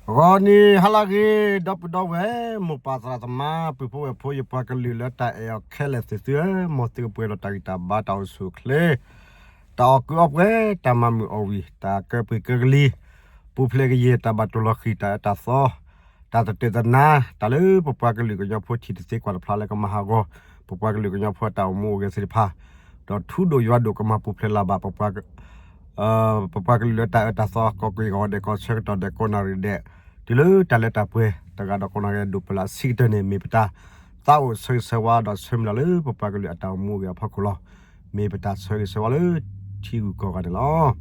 ဂီၤနံၤဟါလၢအဂ့ၤ ဒီပုၢ်ဒီဝဲၢ် မိၢ်ပၢ်သရၣ်သမါ ပုၢ်ဖိဝဲၢ်ဖိ ယပှၤကလုာ်လၢတၢ်အဲၣ်အီၤခဲလၢာ်သ့ၣ်သုဧၢ, မ်သုကပှဲၤဒီးတၢ်ဂံၢ်တၢ်ဘါ တၢ်အိၣ်ဆူၣ်အိၣ်ချ့ တၢ်အီၣ်ကုးအီပှဲၤ တၢ်မၤမုာ်အီၣ်ဝံၢ် တၢ်ကၢပှ့ၤကၢကလံၤ ပူၤဖျဲးကယဲၢ် တၢ်ဘၣ်တိၢ်လီၤဃံၤ တၢ်အၢတၢ်သီ တၢ်သတၢၣ်သနာ် တၢ်လၢပပှၤကလုာ်ကညီဖိထံၣ်တသ့ကွၢ်တဖျါလၢကမၤဟးဂီၤ ပပှၤကလုာ်ကညီဖိအတၢ်အိၣ်မူအိၣ်ဂဲၤသ့ၣ်တဖၣ်, ဒီးထူဒိၣ်ယွၤဒိၣ်ကမၤပူၤဖျဲးလၢၤဘၣ် ပပှၤကလုာ်လၢတၢ်အၢတၢ်သီ ကိးက့ၤဂီၤဒဲး ကိးဆၢကတီၢ်ဒဲး ကိးနၣ်ရံၣ်ဒဲး တုၤလၢတၢ်လၢတၢ်ပှဲၤ တဂၤဒီးကိးနၣ်ရံၣ်ဒဲး ဒိၣ်ပၢလၢအဆံးကတၢၢ်န့ၣ် မ့ၢ်ပတၢ်သးအိၣ်ဆၢဂ့ၤဆၢဝါ ဒီးဆၢမုၢ်လၢ်လၢပပှၤကလုာ်အတၢ်အိၣ်မူအိၣ်ဂဲၤအဖီခိၣ်လီၤ. မ့ၢ်ပတၢ်ဆၢဂ့ၤဆၢဝါလၢ ထံဂုၤကီၢ်ဂၤန့ၣ်လီၤ.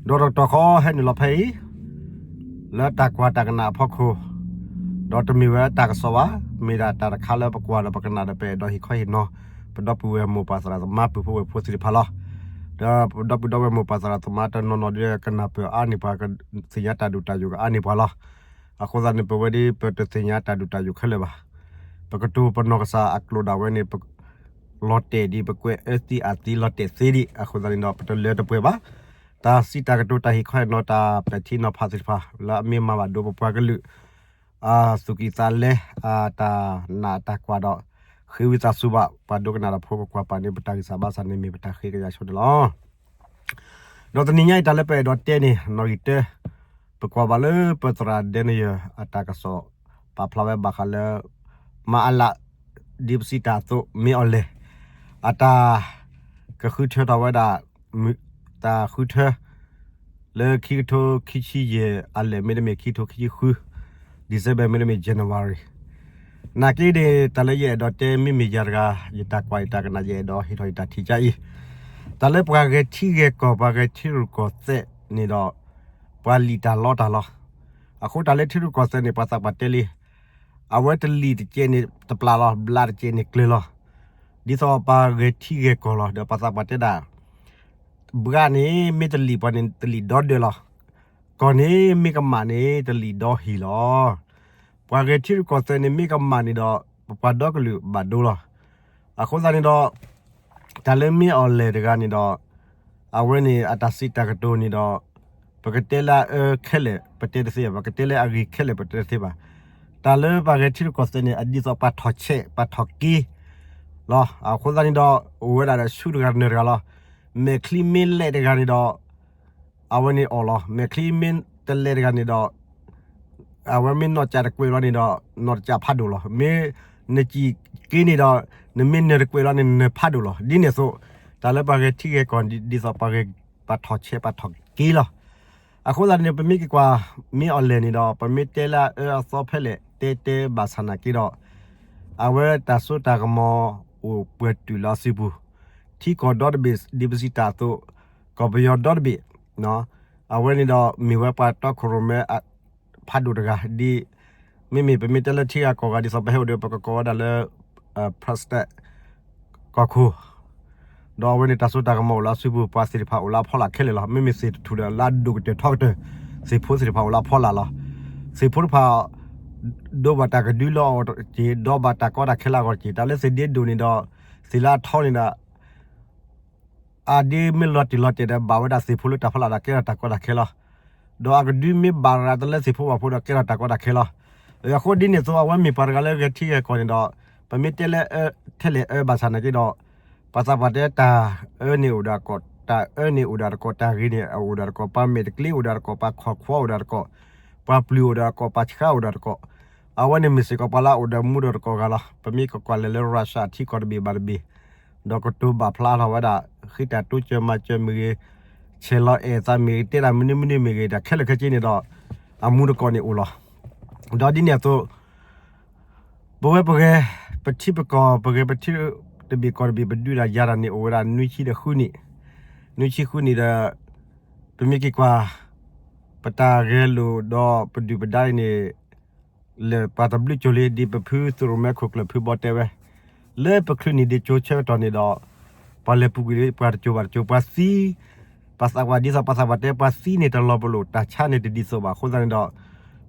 ဒီးတကတီၢ်ဃီဟဲနုာ်လီၤဖဲအံၤ လၢတၢ်ကွၢ်တၢ်ကနၣ်အဖီခိၣ်, ဒီးတမ့ၢ်ဝဲတၢ်ကစီၣ်ဘၣ်, မ့ၢ်ဒၣ်တၢ်တခါလၢပကွၢ်ဒီးပကနၣ်ဒီး ပအဲၣ်ဒိးဟ့ၣ်ခီဟ့ၣ်နီၤ ပဒီပုၢ်ဝဲၢ်မိၢ်ပၢ်သရၣ်သမါ ပုၢ်ဖိဝဲၢ်ဖိသ့ၣ်တဖၣ်လီၤ. ဒီးပဒီပုၢ်ဒီဝဲၢ်မိၢ်ပၢ်သရၣ်သမါတနီၤနီၤဒီး ကနၢ်ပၢၢ်အါန့ၢ်ပှၤ ကသ့ၣ်ညါတၢ်ဒုးတၢ်ယိာ်ကအါန့ၢ်ပှၤလီၤ. အဃိသတးန့ၣ် ပဝဲဒၣ်ပတသ့ၣ်ညါတၢ်ဒုးတၢ်ယိာ်ခဲလၢာ်ဘၣ်. ပကတိၤပနီၢ်ကစၢ်အကျိာ်ဒၣ်ဝဲန့ၣ် ပ လီၤတဲာ်ဒ်ပကွဲးအၢသံအသံလီၤတဲာ်သ့ဒံး အဃိသတးန့ၣ်ဒီး ပတလၢတပှဲၤဘၣ်. တၢ်စံးတၢ်ကတိၤတၢ်ဟ့ၣ်ခီဟ့ၣ်နီၤ တၢ်ပဲာ်ထံနီၤဖးသ့ၣ်တဖၣ် လၢအမ့ၢ်မၤဘၣ်ဒိပပှၤကလုာ် အသူၣ်ကံၢ်သးလဲ အတၢ်နာ်တၢ်ကွၢ်ဒီး ဃ့ဝံသးစူၤဘၣ် ပှၤဒိကနၣ်တၢ်ဖိ ပကွၢ်ပာ်န့ၢ်ပတၢ်ဂံၢ်စၢ်ဘါစၢ်န့ၣ် မ့ၢ်ပတၢ်ဃ့ကညးဆိန့ၣ်လီၤ. ဒီးတနံၤညါအံၤ တၢ်လၢပအဲၣ်ဒိးတဲန့ၣ် နီၣ်ဂံၢ်တၢ ပကွၢ်ဘၣ်လၢပသရၣ်ဒဲနယၢၢ်အတၢ်ကစီၣ် ပာ်ဖျါဝဲဘၣ်ဃးလၢ မၤအလး ဒ်ပစံးတၢ်အသိး မ့ၢ်အီၤလဲၣ် အတၢ်ကဃုထၢထီၣ်ဝဲဒၣ် တၢ်ဃုထၢ လၢခံကထိခံဆံယဲၢ်အလၢာ် မ့တမ့ၢ်ခံကထိခံဆံဃု December မ့တမ့ၢ် January နာ်က့န့ၣ် တၢ်လၢယအဲၣ်ဒိးတဲမ့မ့ၢ်ယၤတဂၤ ယတၢ်ကွၢ်ယတၢ်ကနၣ် ယအဲၣ်ဒိးဟ့ၣ်ထီၣ်ယတၢ်ထံၣ်ကါအံၤ တၢ်လၢပှၤဂဲၤထံဂဲၤကီၢ် ပှၤဂဲၤထံရူၢ်ကီၢ်သဲးန့ၣ်ဒီး ပှၤလံၣ်တၢ်လီတၢ်လီၤ. အဃိတၢ်လၢထံရူၢ်ကီၢ်သဲးန့ၣ် ပှၤသးပှၢ်တဲလံ အဝဲတလံၣ်တကဲးန့ၣ်တပျၢ်လီၤ, ဘျးတကဲးန့ၣ်ကျၢၤလီၤ. ဒ်သိးပှၤဂဲၤထံဂဲၤကီၢ်လီၤ. ဒီးပှၤသးပှၢ်တဲဒၣ် ဘျးန့ၣ် မ့ၢ်တလံၣ်ပှၤန့ၣ် တလံၣ်ဒီဒၢးလီၤ. ကီၢ်န့ၣ်မ့ၢ်ကမၣ်န့ၣ် တလံၣ်ဒီဟံၣ်လီၤ. ပှၤဂဲၤထံရူၢ်ကီၢ်သဲးန့ၣ် မ့ၢ်ကမၣ်န့ၣ်ဒီး ပပှၤဒီကလုာ်ဘၣ်ဒိလီၤ. အဃိသတးန့ၣ်ဒီး တၢ်လၢမ့ၢ်အီၤလဲၣ်တဂၤန့ၣ်ဒီး အဝဲန့ၣ်အတၢ်စံးတၢ်ကတိၤန့ၣ်ဒီး ပကတဲလၢအအၢခဲလၢာ် ပတဲတသ့ဘၣ်, ပကတဲလၢအဂ့ၤခဲလၢာ် ပတဲတသ့ဘၣ်. တၢ်လၢပှၤဂဲၤထံရူၢ်ကီၢ်သဲးန့ၣ် အဒ်သိးပှၤထီၣ်ဆဲး ပှၤထီၣ်က့လီၤ. အဃိသတးန့ၣ်ဒီး အိၣ်ဝဲဒၣ်ဒီးဆူတဂၤနၢၤတဂၤလီၤ. မဲာ်ချံမ့ၢ်လဲၣ်တဂၤန့ၣ်ဒီး အဝဲန့ၣ်အီၣ်လီၤ. မဲာ်ချံမ့ၢ်တလဲၣ်တဂၤန့ၣ်ဒီး အဝဲမ့ၢ်နီၢ်ကၠၢ်တကွဲးဘျီန့ၣ်ဒီး နီၢ်တကၠၢ်ဖးဒိၣ်လီၤ. မ့ၢ်နစံၣ်က့န့ၣ်ဒီး နမ့ၢ်နၢၤတကွဲးဘျီန့ၣ် နနၢၤဖးဒိၣ်လီၤ. ဒ်န့ၣ်အသိး တၢ်လၢပှၤဂဲၤထံဂဲၤကီၢ် ဒ်သိးပှၤဂဲၤ ပှၤထီၣ်ဆဲး ပှၤထီၣ်က့လီၤ. အဃိသတးန့ၣ် ပမ့ၢ်က့ၤကွၢ် မ့ၢ်အီၤလဲၣ်န့ၣ်ဒီး ပမ့ၢ်တဲလၢအအၢအသီဖဲလဲၣ် တဲတဲဘၣ်ဆၣ်နာ်က့ဒီး အဝဲတၢ်စိတၢ်ကမီၤအိၣ်ပှဲၤတုၤလၢအစုပူၤ, ထံကီၢ်ဒီတဘ့ၣ် ဒ်ပစံးတၢ်အသိး ကီၢ်ပယီၤဒီတဘ့ၣ် အဝဲန့ၣ်ဒီးမ့ၢ်ဝဲပှၤတီခိၣ်ရိၣ်မဲ ဖးဒိၣ်တဂၤ ဒ် မ့မ့ၢ်ပမ့ၢ်တဲလၢထံဂၤကီၢ်ဂၤ ဒ်သိးပဟဲအိၣ်ဒီး ပကကိးဝဲဒၣ်လၢ president ကီၢ်ခိၣ် ဒီးအဝဲန့ၣ်တၢ်စိတၢ်ကမီၤအိၣ်လၢအစုပူၤ ပှၤသ့ၣ်တဖၣ်အိၣ်လၢအဖီလာ်ခဲလၢာ်လီၤ. မ့မ့ၢ်သ့ၣ်တထူၣ်ဒီးလၢအဒိၣ်ကတၢၢ်ထီကတၢၢ် သ့ၣ်ဖိသ့ၣ်တဖၣ်အိၣ်လၢအဖီလာ်လီၤ. သ့ၣ်ဖိတဖၣ် ဒိးဘၣ်တၢ်ကဒုလၢအဂီၢ်တက့ၢ်, ဒီးဘၣ်တၢ်ကီတၢ်ခဲလၢအဂီၢ်တက့ၢ်. တၢ်လၢသ့ၣ်ဒ့ဒိၣ်န့ၣ်ဒီး သ့ၣ်လၢအထီန့ၣ်ဒီး အဒ့မ့ၢ်လီၤတံၢ်လီၤတဲာ်ဒီး ဘၣ်ဝဲဒၣ်သ့ၣ်ဖိလၢတၢ်ဖီလာ်ဒီး ကဲထီၣ်တၢ်ကီတၢ်ခဲလီၤ. ဒီးအကဒုမ့ၢ်ဘၣ်ရၤတလၢသ့ၣ်ဖိဘၣ်ဖိဒီး ကဲထီၣ်တၢ်ကီတၢ်ခဲလီၤ. အဃိဒ်န့ၣ်အသိး အဝဲမ့ၢ်ပှၤတဂၤလၢဂဲၤထံဂဲၤကီၢ်န့ၣ်ဒီး ပမ့ၢ်တဲလၢ ထဲလဲၣ်အၢဘၣ်ဆၣ်နာ်က့ဒီး ပှၤသးပှၢ်တဲတၢ်အၢန့ၣ်အိၣ်ဒီးတကီၢ်, တၢ်အၢန့ၣ်အိၣ်ဒီးတကီၢ်, တၢ်ဂ့ၤန့ၣ်အိၣ်ဒီးတကီၢ်, ပှၤမဲာ်တကျ့အိၣ်ဒီးတကီၢ်, ပှၤခီၣ်ခွါအိၣ်ဒီးတကီၢ်, ပှၤပျုၢ်အိၣ်ဒီးတကီၢ်, ပှၤဆှါအိၣ်ဒီးတကီၢ်. အဝဲန့ၣ်မ့ၢ်စ့ၢ်ကီးပှၤလၢအအိၣ်ဒီးမူဒီးတကီၢ်ဂၤလီၤ. ပမ့ၢ်ကကွၢ်လဲၤလၢ Russia ထံကီၢ်တဘ့ၣ်ဘၣ်တဘ့ၣ် ဒီးကတိၤဘၣ်ဖျါထီၣ်ဝဲဒၣ် ဃ့တၢ်တိစၢၤမၤစၢၤမ့ၢ်ဂ့ၤ, ဆဲးလီၤအဲၣ်သးမ့ၢ်ဂ့ၤ, တဲဒၣ်မနုၤမနုၤမ့ၢ်ဂ့ၤ, တၢ်ခဲလၢာ်ခဲဆ့န့ၣ်ဒီး အမူတကီၢ်န့ၣ်အိၣ်လီၤ. ဒီးဒ်န့ၣ်အသိး ပဝဲပဂဲၤ ပထံပကီၢ် ပဂဲၤပထံတဘ့ၣ်ကီၢ်တဘ့ၣ် ပဒုးတၢ်ယၤတၢ်န့ၣ် အိၣ်ဝဲဒၣ်နွံဆံဒီးဃုနံၣ်, နွံဆံဃုနံၣ်ဒီး ပမ့ၢ်က့ၤကွၢ် ပတၢ်ဂဲၤလိာ်ဒီးပဒုၣ်ပဒါအံၤန့ၣ် လၢပှၤတဘျုးကၠိလံ ဒ်ပဖုသရိၣ်မဲခိၣ်ကျၢၢ်ဖုဘီတဲဝဲ, လၢပချုးနံၣ်ဒ့ကၠိဆၢကတီၢ်န့ၣ်ဒီး ပှၤလဲၤပူၤကွံာ်လၢပှၤတကၠိဘၣ်တကၠိ ပှၤသံ, ပှၤသးပှၢ်ဒ်သိးပှၤသးပှၢ်တဲ ပှၤသံန့ၣ်တလီၤပလိာ် တၢ်ဆါန့ၣ်တဒ်သိးဘၣ် အဃိသတးန့ၣ်ဒီး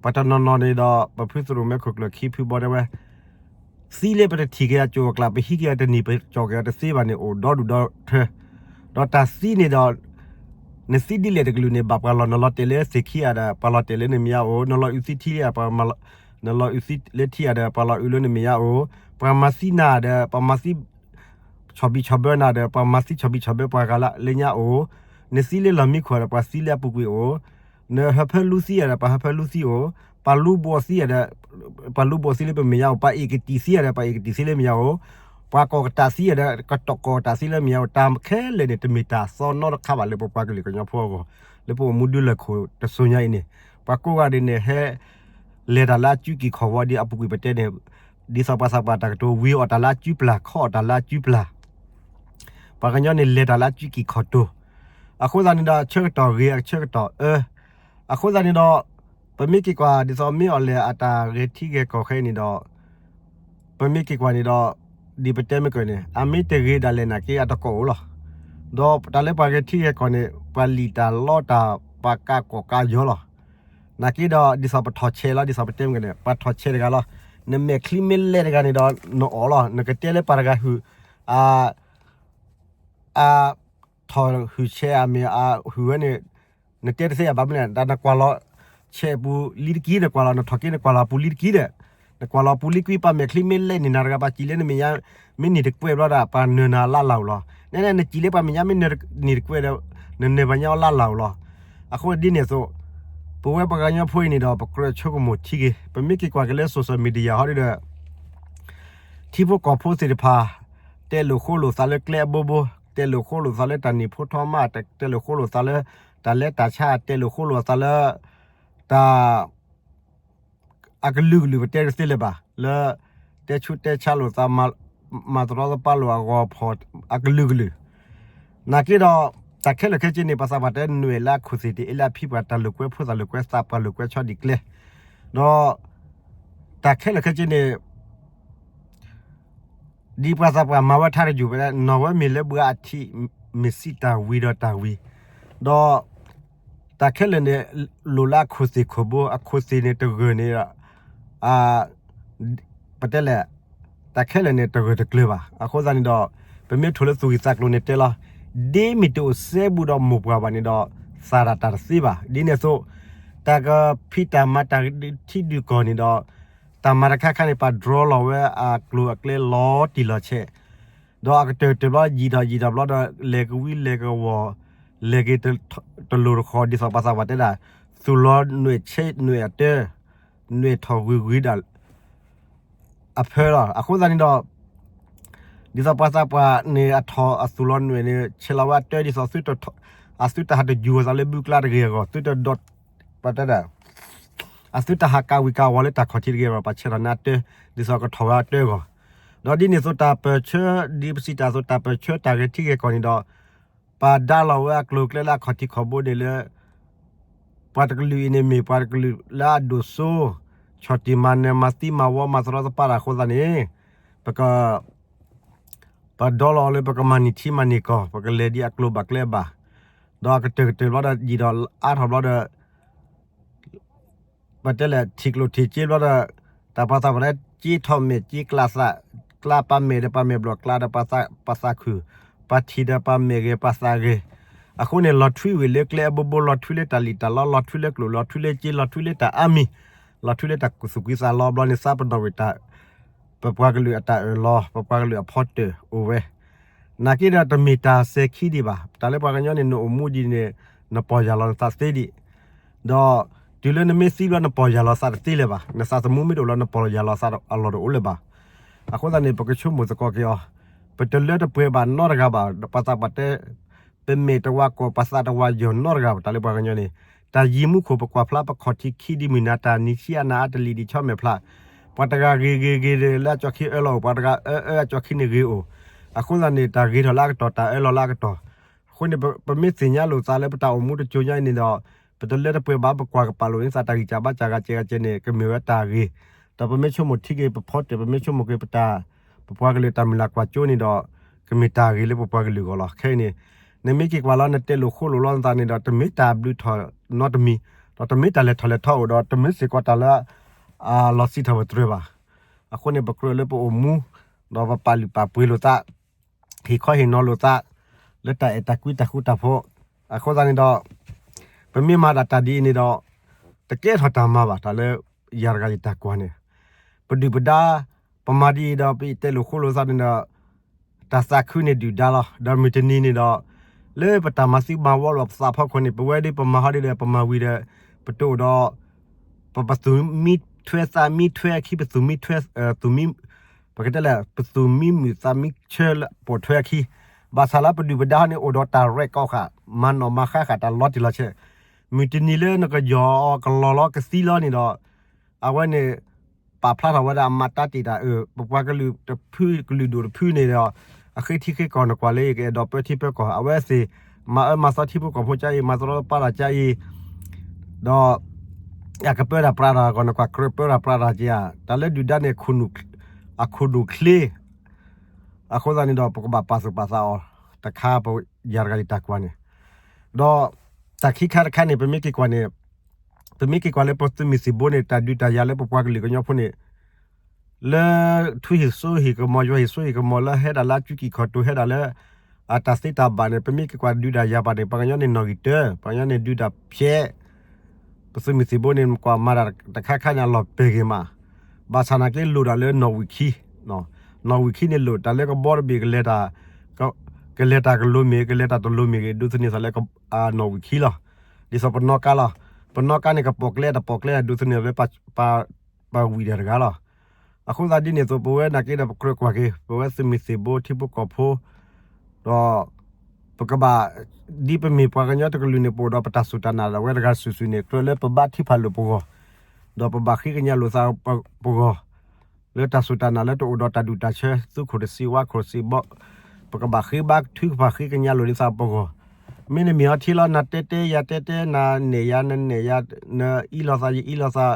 ပှၤတနီၤနီၤန့ၣ်ဒီး ပဖုသရိၣ်မဲခိၣ်ကျၢၢ်ခံဖုဘီတဲဝဲ သံလၢပတထံၣ်က့ၤအကၠိအကျါ ပဟံးက့ၤအတနံၤ ပကၠီၣ်က့ၤအတသ့ဘၣ်န့ၣ် အိၣ်ဒီဒူၣ်ဒီထၢ, ဒီးတၢ်သံန့ၣ်ဒီး နသံဒ်လဲၣ်တကလုာ်န့ၣ် ဘၣ်ပှၤလီၢ်, နလီၤတဲာ်လၢသ့ၣ်ခံဂၤဒီး ပှၤလီၤတဲာ်လၢနမဲာ်ညါအိၣ်, နလီၤအုးသံထံဧါ, နလီၤအုးသံလၢထံဂၤဒီး ပှၤလီၤအုးလၢနမဲာ်ညါအိၣ်, ပှၤမၤသံနၤဒီး ပှၤမၤသံ ဆီၣ်ဘံၣ်ဆီၣ်ဘၢနၤဒီး ပှၤမၤသံဆီၣ်ဘံၣ်ဆီၣ်ဘၢပှၤဂၤလၢညါအိၣ်, နသံလၢလီၢ်မံခိၣ်ဒီး ပှၤသံလၢအပူၤကွံာ်အိၣ်, နဟၢဖၢလူသံဒီး ပှၤဟၢဖၢလူသံအိၣ်, ပှၤလူဘိးသံဒီး ပှၤလူဘိးသံလၢပမဲာ်ညါအိၣ်, ပှၤအ့ၣ်ကတံာ်သံဒီး ပှၤအ့ၣ်ကတံာ်သံလၢမဲာ်ညါအိၣ်, ပှၤကီၢ်ကတၢ်သံဒီး ကီၢ်ကတၢ်သံလၢမဲာ်ညါအိၣ်, တၢ်ခဲလၢာ်န့ၣ် တမ့ၢ်တၢ်သီနီတခါဘၣ်လၢပပှၤကလုာ်ကညီဖိအဂီၢ်, လၢပအိၣ်မူဒုးလၢခိၣ်တစိၤညါအံၤန့ၣ်, ပှၤကိးဂၤဒဲးန့ၣ် ဟဲ လဲၤတၢ်လၢအစုကံၢ်ခီၣ်ဝီၤဒ်အပူၤကွံာ်ပတဲန့ၣ်, ဒ်သိးပှၤသးပှၢ်တၢ်ကတိၤ ဝံၤအီၣ်တၢ်လၢအစုပျၢ် ခီအီၣ်တၢ်လၢအစုပျၢ်, ပှၤကညီန့ၣ် လဲၤတၢ်လၢအစုကံၢ်ခီၣ်တိၤ, အဃိသတးန့ၣ်ဒီး ဆၢကတီၢ်ဂ့ၤ အဆၢကတီၢ်အၢ, အဃိသတးန့ၣ်ဒီး ပမ့ၢ်က့ၤကွၢ် ဒ်သိးမ့ၢ်အီၤလဲၣ်အတၢ်ဂဲၤထံဂဲၤကီၢ်ခဲအံၤန့ၣ်ဒီး ပမ့ၢ်က့ၤကွၢ်န့ၣ်ဒီး ဒ်ပတဲမ့ၢ်ကၢၢ်န့ၣ် အမ့ၢ်တဂ့ၤဒၣ်လဲာ်နာ်က့ အတကိးအိၣ်လီၤ. ဒီးတၢ်လၢပှၤဂဲၤထံဂဲၤကီၢ်န့ၣ် ပှၤလံၣ်တၢ်လီတၢ် ပှၤကးကီၢ်ကးယီၤလီၤ. နာ်က့ဒီး ဒ်သိးပထီၣ်ဆဲးလီၤ, ဒ်သိးပတဲမ့ၢ်ကၢၢ်န့ၣ် ပှၤထီၣ်ဆဲးတဂၤလီၤ. နမဲာ်ချံမ့ၢ်လဲၢ်တဂၤန့ၣ်ဒီး နအီၣ်လီၤ. နကတဲလၢပှၤတဂၤဟုၣ် အ အ ထီၣ်ဟုၣ်ဆဲးအမ့ၢ်အဟုၣ်ဝဲန့ၣ် နတဲတသ့အဘၣ်မနုၤလဲၣ်, တၢ်နကွၢ်လီၤ ဆဲးပူၤလံတက့ၢ်, နကွၢ်လီၤနထီၣ်က့ၤ နကွၢ်လီၤပူၤလံတက့ၢ်ဒီး, နကွၢ်လီၤပူၤလံကွံာ် ပှၤမဲာ်ချံမ့ၢ်လဲၢ်န့ၣ် နၤတဂၤပှၤစံးလၢနမဲာ်ညါ မ့ၢ်နံၤတကွဲၢ်ဘျီဒီး ပှၤနၢၤနၤလၢ်လၢ်အိၣ်လီၤ. နဲနဲ နစံးလၢပှၤမဲာ်ညါမ့ၢ်နံၤတကွဲၢ်ဒီး နနၢၤပှၤညါအီၤလၢ်လၢ်အိၣ်လီၤ. အဃိဒ်န့ၣ်အသိး ပဝဲပှၤကညီဖိအံၤန့ၣ်ဒီး ပကြၢးဆိကမိၣ်ထံဂ့ၤ, ပမ့ၢ်က့ၤကွၢ်က့ၤလၢ social media ဟီဒ်ဒီး ထံဖိကီၢ်ဖိသ့ၣ်တဖၣ် တဲလိာ်ဃိလိာ်သးလၢကျဲအဘိဘိ, တဲလိာ်ဃိလိာ်သးလၢတၢ်နံၣ်ဖိထီမး, တဲလိာ်ဃိလိာ်သးလၢ တၢ်လဲၤတၢ်ဆါ, တဲလိာ်ဃိလိာ်သးလၢ တၢ် အကလုာ်ကလုာ် ပတဲတသ့လၢၤဘၣ်, လၢ တဲဆူးတဲဆါလိာ်သး, မၤတရီတပါလိာ်အဂီၤဖီၣ် အကလုာ်ကလုာ်. နာ်က့ဒီး တၢ်ခဲလၢာ်ခဲဆ့န့ၣ် ပှၤသးပှၢ်တဲနွဲၣ်လၢအခိၣ်သ့ၣ်တအ့လၢအဖံပှၤ, တၢ်လိာ်ကွဲဖိသၣ်လိာ်ကွဲသးပှၢ်လိာ်ကွဲဆီဒံးကျဲ, ဒီး တၢ်ခဲလၢာ်ခဲဆ့န့ၣ် ဒ်ပှၤသးပှၢ်မၤဝဲထါတယုၢ်ဝဲဒၣ် နီၢ်ဝဲမ့ၢ်လၢဘှါအထံး မ့ၢ်စံးတၢ်ဝံၤဒီးတၢ်ဝံၤ, ဒီး တၢ်ခဲလၢာ်န့ၣ် လိၣ်လၢအခိၣ်သ့ၣ်ခိၣ်ဘိ, အခိၣ်သ့ၣ်န့ၣ်တဂၢၢ်န့ၣ် ပတဲလဲၣ်, တၢ်ခဲလၢာ်န့ၣ် တဂၢၢ်တကျၢၤဘၣ်. အဃိသတးန့ၣ်ဒီး ပမ့ၢ်ထိၣ်လၢသူၣ်ဂံၢ်သးကျိၤန့ၣ်တဲလီၤ, ဒ်မ့ၢ်တအိၣ်စဲဘူးဒီးမိၢ်ပှၢ်ဘၣ်န့ၣ်ဒီး သးဒၣ်တၢ်တသ့ဘၣ်. ဒ်န့ၣ်အသိး တၢ်ကဖံးတၢ်မၤတၢ်ဒုးထံဒုးကီၢ်န့ၣ်ဒီး တၢ်မၤတခါခါန့ၣ် ပဒြီလီၤဝဲအကျိၤအကျဲလီၤတံၢ်လီၤဆဲး, ဒီးအကတၢၢ်ကတၢၢ်ဘျီ ယံာ်ထီၣ်ယံာ်ထီၣ်ဘျီဒီး လဲၤကဝံလဲၤကဝီၤ လဲၤက့ၤတလိၤတဃီၤ ဒ်သိးပှၤသးပှၢ်တဲဒၣ် သူၣ်လီၤနွဲၣ်ဆဲးနွဲၣ်အတၢ နွဲၣ်ထီၣ်ဂုၤဂုၤဒၣ် အဖၢလီၤ. အဃိသတးန့ၣ်ဒီး ဒ်သိးပှၤသးပှၢ်န့ၣ် အထီၣ်အသူၣ်လီၤနွဲၣ်န့ၣ် ဆဲးလီၤဝဲအတၢ် ဒ်သိး အသုတဟးတယူၤအသးလၢဘုကျါတဂ့ၤအဂီၢ်, သုတဒီး ပတဲဒၣ် အသုတဟးကးဝံၤကးဝီၤလၢတၢ်ခီၣ်ထံးတဂ့ၤအဂီၢ် ပှၤဆဲးထီၣ်န့ၢ်အတၢ် ဒ်သိးကထီၣ်ဝဲအတၢ်အဂီၢ်. ဒီးဒ်န့ၣ်အသိးတၢ်ပၢၢ်ဆၢ ဒ်ပစံးတၢ်အသိး တၢ်ပၢၢ်ဆၢတၢ်ဂဲၤထံဂဲၤကီၢ်န့ၣ်ဒီး ပှၤဒါလီၤဝဲအကျိၤအကျဲလၢအခီၣ်ထံးခီၣ်ဘိန့ၣ်လၢ ပှၤတကလုာ်အံၤန့ၣ်မ့ၢ်ပှၤတကလုာ်လၢအဒိၣ်စိ ဆီၣ်တံၢ်မၤနၢၤ မၤသံမၤဝီ မၤသရီသပၢတၢ်အဃိသတးန့ၣ် ပက ပဒီလီၤလၢပကမၤန့ၢ်ထံမၤန့ၢ်ကီၢ် ပကလဲၤဒ်အကျိၤဘၣ်ကျဲဘၣ်. ဒီးအကတၢၢ်ကတၢၢ်ဘျီဒီး ယံာ်ဒီးအါထီၣ်ဘျီဒီး ပတဲလဲၣ် ထံၣ်ကျိၣ်ထံၣ်စ့ဘျီဒီး တၢ်ပှၤသးပှၢ်တဲ စ့ထီၣ်မဲာ်စ့ကျးသး ကျးပှၤမဲာ်ဒီးပှၤမဲာ်ဘျီၣ် ကျးဒီးပှၤသးခုၣ် ပှၤထံၣ်ဒီးပှၤမဲာ်ဂ့ၤပှၤသးဂ့ၤ. အဃိန့ၣ် လီၤထွံဝံၤလၢကျဲအဘိဘိ လီၤထွံလၢတၢ်လံၣ်တၢ်လီ လီၤထွံလၢကျိၣ် လီၤထွံလၢစ့ လီၤထွံလၢတၢ်အါမံၤ လီၤထွံလၢတၢ်သူၣ်ကွံသးလီဘျီန့ၣ် သးပဒီၣ်ဝံၤတၢ် ပပှၤကလုာ်အတၢ်အၢၣ်လီၤ ပပှၤကလုာ်အဖီတၢၣ်အိၣ်ဝဲ. နာ်က့ဒီးတမ့ၢ်တၢ်စဲၤခံဒံးဘၣ်. တၢ်လၢပှၤကညီန့ၣ် နအိၣ်မူဒ်န့ၣ် နပီၢ်ယၢ်လီၤနသးသ့ဒံး ဒီးတုၤလၢနမ့ၢ်သံဘျီ နပီၢ်ယၢ်လီၤသးတသ့လၢၤဘၣ်. နသးသမူမ့ၢ်တအိၣ်လၢ နပီၢ်ယၢ်လီၤသးအလီၢ်တအိၣ်လၢၤဘၣ်. အဃိသတးန့ၣ် ပကဆိကမိၣ်သကိးက့ၤအီၤ ပတလၢတပှဲၤဘၣ်နီတဂၤဘၣ်. ပှၤသးပှၢ်တဲ ပမဲာ်တဝါကိး ပသးတဝါယီၤနီတဂၤဘၣ်. တၢ်လၢပှၤကညီန့ၣ် တၢ်ယံၤမူခိၣ် ပကွၢ်ဖျါပခီၣ်ထံးခံဒ်မုၢ်နၤ တၢ်နံၤဆံးအနၤအါ တလံၤဒံးဆီမဲာ်ဖျါ ပှၤတဂၤဂ့ၤဂ့ၤဂ့ၤဒီး လၢအကၠီခံအၢလီၤအိၣ် ပှၤတဂၤအၢအၢအကၠီခံန့ၣ်ဂ့ၤအိၣ်. အဃိသတးန့ၣ် တၢ်ဂ့ၤထီၣ်လၢအကတီၢ် တၢ်အၢလီၤလၢအကတီၢ်. အဃိန့ၣ် ပမ့ၢ်သ့ၣ်ညါလိာ်သးလၢပတၢ်အိၣ်မူတကၠိညါအံၤန့ၣ်ဒီး ပတလၢတပှဲၤဘၣ် ပကွၢ်ကပာ်လိာ်န့ၢ်သးတၢ်ဂံၢ်စၢ်ဘါစၢ်ဂၤကဲဂၤကဲန့ၣ် ကမ့ၢ်ဝဲတၢ်ဂ့ၤ. ဒီးပမ့ၢ်ဆိကမိၣ်ထံက့ၤ ပဖီတၢၣ် ပမ့ၢ်ဆိကမိၣ်က့ၤပတၢ် ပပှၤကလုာ်တၢ်မုၢ်လၢ်ကွၢ်ကၠိန့ၣ်ဒီး ကမ့ၢ်တၢ်ဂ့ၤလၢပပှၤကလုာ်အဂီၢ်လီၤ. ခဲအံၤန့ၣ် နမ့ၢ်က့ၤကွၢ်လီၤ နတဲလိာ်ဃိလိာ်လီၤနသးန့ၣ်ဒီး တမ့ၢ်တၢ်ဘျုးထီၣ်နီတမံၤ ဒီးတမ့ၢ်တၢ်လဲၤထီၣ်လဲၤထီအိၣ်ဒီး တမ့ၢ်စ့ၢ်ကီးတၢ်လၢ အလီၤစံးထီၣ်ပတြၢၤဘၣ်. အဃိန့ၣ် ပကြၢးလၢပအိၣ်မူ ဒီးပပာ်လုၢ်ပာ်ပှ့ၤလိာ်သး ဟ့ၣ်ခီဟ့ၣ်နီၤလိာ်သး လၢတၢ်အဲၣ်တၢ်ကွံတၢ်ဃူတၢ်ဖိး အဃိသတးန့ၣ်ဒီး ပမ့ၢ်မၤဒၣ်တၢ်ဒ်အံၤန့ၣ်ဒီး တကဲထီၣ်တၢ်မၤဘၣ် တၢ်လၢယၤတဂၤယတၢ်ကွၢ်န့ၣ်, ပဒုၣ်ပဒါ ပမၤဒ်အံၤဒီး ပတဲလိာ်ဃိလိာ်သးန့ၣ်ဒီး တၢ်သးခုန့ၣ်ဒုၣ်ဒါလီၤ. ဒီးမုၢ်တနံၤန့ၣ်ဒီး လၢပတၢ်မၤသံမၤဝီလိာ်ပသးဖီခိၣ်န့ၣ် ပဝဲဒ်ပမၤဟီဒ်ဒီး ပမၤဝံၤဒီး ပတအိၣ်ဒီး ပပသူၣ်မံထွဲသးမံထွဲအခံ ပသူၣ်မံထွဲ သူၣ်မံ ပကတဲလဲၣ် ပသူၣ်မံမုာ်သးမံဆၢလၢပိာ်ထွဲအခံ, ဘၣ်ဆၣ်လၢပဒုၣ်ပဒါန့ၣ် အိၣ်ဒီးတၢ်ရဲၣ်ကီၢ်ဃာ် မၤနီၣ်မၤဃါဃာ်တၢ်လီၤတံၢ်လီၤဆဲး, မုၢ်တနံၤလၢနကယီၢ်အီၤကလီၤလီၤကသံလီၤန့ၣ်ဒီး အဝဲန့ၣ် ပာ်ဖျါထီၣ်ဝဲဒၣ်အမၤတၢ်တ့ၢ်တၢ်အၢ ပပှၤကလုာ်တဖုကလုာ်ဒိၣ်တဖုန့ၣ်ဒီး အဃ့ထံဃ့ကီၢ်နကွၢ်လၢယကအဲၣ်ဒိးပၢထံပၢကီၢ် အဝဲသ့ၣ် မၤအၢမၤသီထံဖိကီၢ်ဖိကါအံၤ မၤသရီပၢ်တၢ်ကါအံၤ ဒီး အကပၢတၢ်ပြးတၢ်ဂီၢ်နကွၢ် ကြၢးပၢတၢ်ပြးတၢ်ကါဧါ တၢ်လၢဒုၣ်ဒါန့ၣ် အခိၣ်နူာ်ချ့ အဃိသတးန့ၣ်ဒီး ပကဘၣ်ပာ်သူၣ်ပာ်သးအီၤ တခါပယၤတဂၤယတၢ်ကွၢ်န့ၣ်, ဒီးတၢ်ခံခါတခါန့ၣ် ပမ့ၢ်က့ၤကွၢ်န့ၣ် ပမ့ၢ်က့ၤကွၢ်လၢပသုးမုၢ်သံၣ်ဘိန့ၣ် တၢ်ဒုးတၢ်ယၤလၢပပှၤကလုာ်ကညီဖိန့ၣ် လၢထူဟံၣ်စိဟံၣ်ကမီၤ ယွၤဟံၣ်စိဟံၣ်ကမီၤလၢဟဲဒၣ်လၢအစုကံၢ်ခီၣ်တိၤ ဟဲဒၣ်လၢ အတၢ်သ့တၢ်ဘၣ်န့ၣ် ပမ့ၢ်က့ၤကွၢ်ဒုးတၢ်ယၤဘၣ်န့ၣ် ပှၤကညီန့ၣ်နီၣ်ဂံၢ်တၢ ပှၤကညီန့ၣ်ဒုးတၢ်ဖျဲး ပသုးမုၢ်သံၣ်ဘိန့ၣ် ကွၢ်မၤတၢ်တခါခါန့ၣ် အလီၢ်ပှဲၤဂ့ၤမး, ဘၣ်ဆၣ်နာ်က့လိၣ်ဒၣ်လၢနီၣ်ဝံာ်ခံ, နီၣ်ဝံာ်ခံန့ၣ်လိၣ် တၢ်လၢကဘီတဘ့ၣ် ကလဲၤတၢ်ကလိၤမ့ၢ်ဂ့ၤ ကလဲၤတၢ်တလိၤမ့ၢ်ဂ့ၤ ဒိးသန့ၤသးလၢနီၣ်ဝံာ်ခံလီၤ. ဒ်သိးပနီၣ်ကါလီၤ. ပနီၣ်ကါန့ၣ် ကပိာ်ကျဲတပိာ်ကျဲ ဒိးသန့ၤလၢ ပဝံၤတၢ်တဂၤလီၤ. အဃိသတးဒ်န့ၣ်အသိး ပဝဲနာ်က့ဒီး ပကြၢးကွၢ်က့ၤ ပဝဲသုးမုၢ်သံၣ်ဘိထံဖိကီၢ်ဖိ ဒီး ပကဘၣ် ဒ်ပမ့ၢ်ပှၤကညီတကလုာ်န့ၣ် ပအိၣ်ဒီးပတၢ်စူၢ်တၢ်နာ်ဒီး အဝဲတဂၤစုာ်စုာ်န့ၣ် ကြၢးလၢပဘါထုကဖၣ်လိာ်ပဂီၢ်, ဒီးပဘၣ်ဃ့ကညးလိာ်သးပဂီၢ် လၢတၢ်စူၢ်တၢ်နာ်လၢတအိၣ်ဒီးတၢ်ဒူၣ်တၢ်ဆၢ သူခိၣ်တဆံ ဝါခိၣ်တဆံဘီ, ပကဘၣ်ဃ့ဘါထုကဖၣ်ဃ့ကညးလိာ်ဒ်သးပဂီၢ်, မ့ၢ်နမ့ၢ်အီၤထံလီၤ နတဲတဲယၤတဲတဲ နနဲၣ်ယၤနနဲၣ်ယၤ နအံးလိာ်သးယအံးလိာ်သး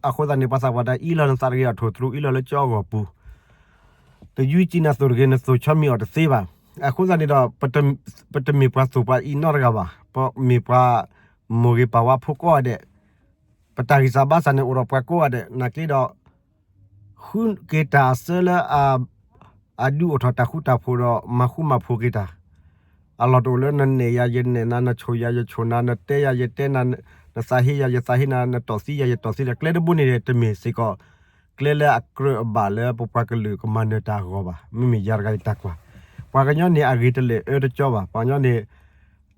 အဃိသတးန့ၣ် ပှၤသးပှၢ်တဲ အံးလိာ်နသးတဂ့ၤ အထိၣ်သရူးအံးလိာ်လၢကၠီအဂီၢ်ပူၤ တယုၢ်ကံနၤသိၣ်တဂ့ၤ နသိၣ်ဆီမံၤအီၤတသ့ဘၣ်. အဃိသတးန့ၣ်ဒီး ပတမ့ၢ်ပှၤသိၣ်ပှၤအံးနီတဂၤဘၣ်. ပမ့ၢ်ပှၤမိၢ်ဂ့ၤပၢ်ဝါဖိကိးဂၤဒဲး, ပတၢ်ဂံၢ်စၢ်ဘါစၢ်န့ၣ်အိၣ်ဒီးပှၤကိးဂၤဒဲး နာ်က့ဒီး ဃုက့ၤတၢ်အစၢလၢ အဒုးအိၣ်ထီၣ်တၢ်ဃူတၢ်ဖိးဒီး မၤဃူမၤဖိးက့ၤတၢ် အလီၢ်တအိၣ်လၢနနဲၣ်ယၤယနဲၣ်နၤ နဆိၣ်ယၤယဆိၣ်နၤ နတဲယၤယတဲနၤ နသးဟ့ယၤယသးဟ့နၤ နတီၢ်သံယၤယတီၢ်သံနၤ ကျဲတဘိန့ၣ်တမ့ၢ်စ့ၢ်ကီး ကျဲလၢအကြၢးအဘၣ်လၢပပှၤကလုာ်ကမၤနၢၤတၢ်အဂီၢ်ဘၣ်. မ့မ့ၢ်ယၤတဂၤယတၢ်ကွၢ် ပှၤကညီန့ၣ်အဂ့ၤတလၢာ်အၢတကၠီဘၣ်. ပှၤကညီန့ၣ်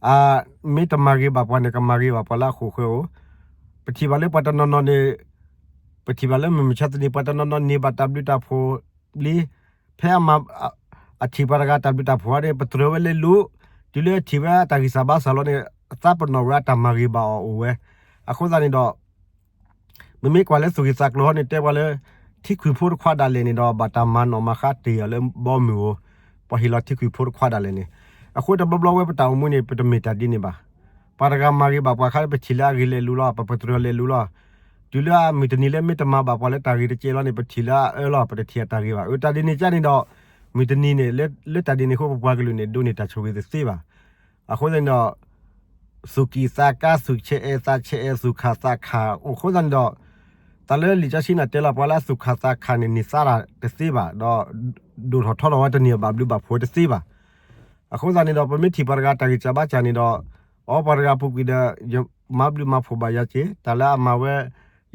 အမ့ၢ်တမၤဂ့ၤဘၣ်ပှၤန့ၣ် ကမၤဂ့ၤဘၣ်ပှၤလၢအဃိာ်ဃၢၤဧိၤ, ပထံၣ်ဘၣ်လၢပှၤတနီၤနီၤန့ၣ် ပထံၣ်ဘၣ်လၢမုၢ်မဆါတနံၤ ပှၤတနီၤနီၤန့ၢ်ဘၣ်တၢ်ဘျုးတၢ်ဖှိၣ်လံ, ဖဲအမၤ အထံၣ်ပှၤတဂၤတၢ်ဘျုးတၢ်ဖှိၣ်န့ၣ် ပတြၢၤဝဲလဲၤလိၤ, တုၤလၢအထံၣ်ဝဲတၢ်ဂံၢ်စၢ်ဘါစၢ်လီၤန့ၣ် အသးပနီၣ်ဝဲအတၢ်မၤဂ့ၤဘၣ်အီၤအိၣ်ဝဲ. အဃိသတးန့ၣ်ဒီး မ့မ့ၢ်ကွၢ်လၢသူၣ်ဂ့ၤသးကျိၤဟီန့ၣ် တဲပှၤလၢ ထံခွံၣ်ဖိတခွါဒၣ်လဲာ်န့ၣ်ဒီး ဘၣ်တၢ်မၤနီၣ်မၤဃါတ့ၢ်အီၤလၢဘီမုၢ်ဧိၤ, ပှၤဟ့ၣ်လီၤထံခွံၣ်ဖိတခွါဒၣ်လဲာ်န့ၣ်. အဃိတဘျီဘျီဝဲပတၢ်အိၣ်မူန့ၣ် ပတမ့ၢ်တၢ်ဒ်န့ၣ်ဘၣ်. ပှၤတဂၤမၤဂ့ၤဘၣ်ပှၤခါ ပထံၣ်လၢအဂ့ၤလဲၤလိၤလီၤ, ပပတြၢၤလဲၤလိၤလီၤ. တုၤလၢအမုၢ်တနံၤလၢမ့ၢ်တမၤဘၣ်ပှၤလၢတၢ်ဂ့ၤတကဲလီၤန့ၣ် ပထံၣ်လၢအအၢလီၤ, ပတထံၣ်အတၢ်ဂ့ၤဘၣ်. အတၢ်ဒ်န့ၣ်ကန့ၣ်ဒီး မုၢ်တနံၤန့ၣ် လၢတၢ်ဒ်န့ၣ်အဃိ ပပှၤကလုာ်န့ၣ် ဒိးန့ၢ်တၢ်ဆိၣ်ဂ့ၤတသ့ဘၣ်. အဃိသတးန့ၣ်ဒီး သူၣ်ကံၢ်သးကါ သူၣ်ဆဲးအဲးသးဆဲးအဲး သူၣ်ခၣ်သးခၣ် အဃိသတးန့ၣ်ဒီး တၢ်လၢလံာ်စီဆှံန့ၣ်တဲလီၤ ပှၤလၢအသူၣ်ခၣ်သးခၣ်န့ၣ် န့ၢ်သါတၢ်တသ့ဘၣ်, ဒီးဒိၣ်ထီၣ်ထီထီၣ်ဝဲတန့ၢ်ဘၣ်ဘျုးဘၣ်ဖှိၣ်တသ့ဘၣ်. အဃိသတးန့ၣ်ဒီး ပမ့ၢ်ထံၣ်ပှၤတဂၤတၢ်ဂံၢ်စၢ်ဘါစၢ်န့ၣ်ဒီး အီ ပှၤတဂၤပူၤကွံာ်ဒီး ယမၤဘျုးမၤဖှိၣ်ဘၣ်ယၤက့ၤ တၢ်လၢအမၤဝဲ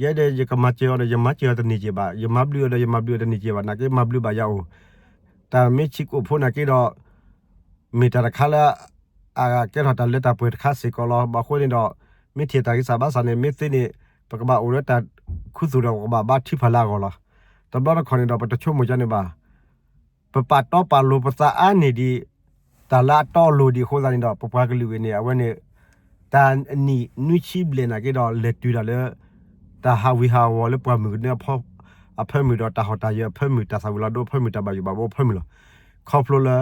ယဲဒီးယကမၤစၢၤအီၤဒီး ယမၤစၢၤအီၤတန့ၢ်က့ၤဘၣ်, ယမၤဘျုးအီၤဒီး ယမၤဘျုးအီၤတန့ၢ်က့ၤဘၣ်, နာ်က့မၤဘျုးဘၣ်ယၤအိၣ် တၢ်မ့ၢ်ဆံးကိာ်ဖိနာ်က့ဒီး မ့ၢ်တၢ်တခါလၢ အကဲထီၣ်တၢ်လၢတၢ်ပှဲၤတခါစ့ၢ်ကီးလီၤ. ဘၣ်အဃိန့ၣ်ဒီး မ့ၢ်ထံၣ်တၢ်ဂံၢ်စၢ်ဘါစၢ်န့ၣ် မ့ၢ်သ့န့ၣ် ပကဘၣ်အိၣ်လၢတၢ်ခူသူၣ်ဒီး ပကဘၣ်ဘါထုကဖၣ်လၢအဂီၢ်လီၤ. တဘျီတခီၣ်န့ၣ်ဒီး ပတဆိကမိၣ်ကန့ၣ်ဘၣ်. ပပာ်တီပာ်လိၤပသးအါန့ၢ်ဒံး တၢ်လၢအတီအလိၤဒံးအဃိသတးန့ၣ်ဒီး ပပှၤကလုာ်ဝဲန့ၣ် အဝဲန့ၣ် တၢ်နံၣ်နွံဆံဘျဲၣ်နာ်က့ဒီး လဲၤတုၤတၢ်လၢ တၢ်ဟးဝံၤဟးဝီၤလၢပှၢ်မုၢ်ကနၢအဖၢမုၢ်ဒီး တၢ်ဟီၣ်တၢ်ယၢၤအဖၢမုၢ် တၢ်သၣ်ဝံၤလီၤဒိအဖၢမုၢ် တၢ်ဘၣ်ယိၣ်ဘၣ်ဘှီအဖၢမုၢ်လီၤ. ခီဖျိလၢ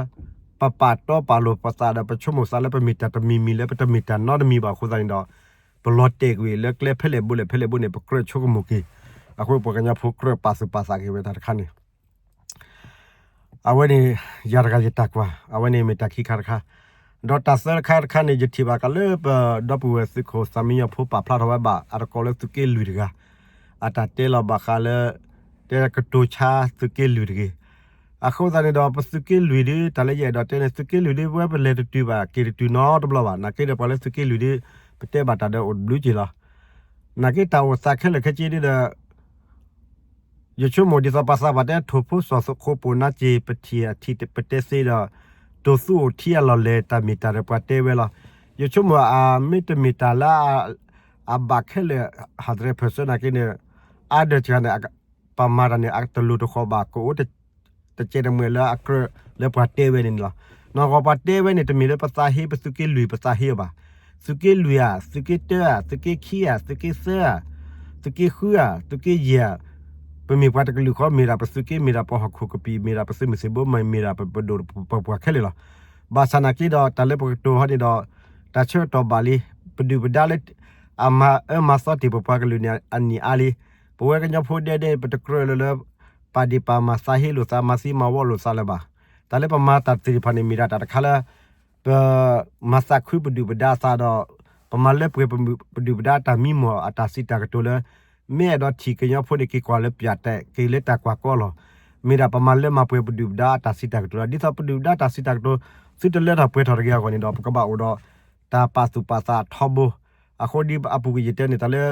ပပာ်တီပာ်လိၤပသးဒီး ပဆိကမိၣ်သးလၢပမ့ၢ်တၢ်တမံၤမံၤလၢပတမ့ၢ်တၢ်နီတမံၤဘၣ်အဃိသတးန့ၣ်ဒီး ပလီၤတဲာ်ကွံာ်လၢကျဲဖဲလဲၣ်ဘိလဲၣ်ဖဲလဲၣ်ဘိန့ၣ် ပကြၢးဆိကမိၣ်က့ၤ. အဃိပှၤကညီဖိကြၢးပာ်သူၣ်ပာ်သးက့ၤဝဲတၢ်တခါန့ၣ် အဝဲန့ၣ် ယၤတဂၤယတၢ်ကွၢ် အဝဲန့ၣ်မ့ၢ်တၢ်ခံခါတခါ, ဒီးတၢ်သၢတခါတခါန့ၣ် ယထံၣ်ဘၣ်ကးလၢပဒီပုၢ်ဝဲၢ်သုးခိၣ်သးမံညီၤဖိပာ်ဖျါထီၣ်ဝဲဘၣ် အတကိးလၢသုးက့လွံၢ်တဂၤ အတၢ်တဲလီၤဘၣ်ဃးလၢ တဲကတိၤဆါသုးက့လွံၢ်တဂ့ၤ, အဃိသတးန့ၣ်ဒီး ပသုးက့လွံၢ်ဒု တၢ်လၢယအဲၣ်ဒိးတဲန့ၣ် သုးက့လွံၢ်ဒု ပဝဲပလဲၤတတုၤဘၣ် က့ၤတတုၤနီတဘျီဘၣ်. နာ်က့ဒီးပှၤလၢသုးက့လွံၢ်ဒု ပတဲဘၣ်တၢ်ဒီးအိၣ်တဘျုးက့ၤလီၤ. နာ်က့တၢ်အိၣ်သးခဲလၢာ်ခဲဆ့ဒ်ဒီး ယဆိကမိၣ်ဒ်သိးပှၤသးပှၢ်တဲ ထိၣ်ဖိစီၣ်ဃိပူၤနါက့ၤ ပထံၣ်အထံၣ်ပတဲသ့ဒီး တိၢ်သူအိၣ်ထံအလီၢ်လဲၢ် တၢ်မ့ၢ်တၢ်ဒီးပှၤတဲဝဲလီၤ. ယဆိကမိၣ်အမ့ၢ်တမ့ၢ်တၢ်လၢ အဘၣ်ခဲလၢာ် ဟးတရဲၣ်ဖၢၣ်စၢနာ်က့န့ၣ် အါဒၢးတဂၤန့ၣ် ပမၤတၢ်န့ၣ် အတလိၤတဃီၤဘၣ် ကအိၣ်တကဲးတမှဲၤလၢအကြၢးလၢပှၤတဲဝဲန့ၣ်လီၤ. နီၢ်ဂီၤပှၤတဲဝဲန့ၣ် တမ့ၢ်လၢပသးဟ့ ပသုးက့လွံၢ်ပသးဟ့အီၤဘၣ်. သုးက့လွံၢ်ဧါ, သုးက့တၢဧါ, သုးက့ခံဧါ, သုးက့သၢဧါ, သုးက့ဃုဧါ, သုးက့ယဲၢ်ဧါ, ပမ့ၢ်ပှၤတကလုာ်ဃီ မ့ၢ်ဒၣ်ပသုးက့ မ့ၢ်ဒၣ်ပဟီၣ်ခိၣ်ကပံာ် မ့ၢ်ဒၣ်ပသုးမုၢ်သံၣ်ဘိ မ့ၢ်ဒၣ်ပပဒိၣ်ပပှၢ်ခဲလၢာ်လီၤ. ဘၣ်ဆၣ်နာ်က့ဒီး တၢ်လၢပကတိၤဟီန့ၣ်ဒီး တၢ်ဆၢကတီၢ်ဘၣ်လံ. ပဒုၣ်ပဒါလၢ အမၤအၢမၤသီတ့ၢ်ပပှၤကလုာ်န့ၣ် အနံၣ်အါလံ. ပဝဲကညီဖိဒဲဒဲ ပတကြၢးလၢလၢ ပာ်ဒ့ၣ်ပာ်မၤသးဟ့လိာ်သး မၤသံမၤဝီလိာ်သးလၢၤဘၣ်. တၢ်လၢပမၤတၢ်သ့ၣ်တဖၣ်န့ၣ် မ့ၢ်ဒၣ်တၢ်တခါလၢ ပမၤသးခုပဒုၣ်ပဒါအသးဒီး ပမၤလၢပှဲၤပဒုၣ်ပဒါအတၢ်မံမီၢ်အတၢ်စံးတၢ်ကတိၤလၢ မ့ၢ်အဲၣ်ဒိးထံၣ်ကညီဖိန့ၣ် က့ၤကွၢ်လၢပၠးတဲာ် က့ၤလၢတၢ်ကွၢ်ကီလီၤ. မ့ၢ်ဒၣ်ပမၤလၢမၤပှဲၤပဒုၣ်ပဒါအတၢ်စံးတၢ်ကတိၤလီၤ. ဒ်သိးပဒုၣ်ပဒါတၢ်စံးတၢ်ကတိၤ သုတလၢထီၣ်ပှဲၤထီၣ်တဂ့ၤအဂီၢ်န့ၣ်ဒီး ပကဘၣ်အိၣ်ဒီး တၢ်ပာ်သူၣ်ပာ်သးအထီဘိ. အဃိဒ်အပူၤကွံာ်ယတဲန့ၣ် တၢ်လၢ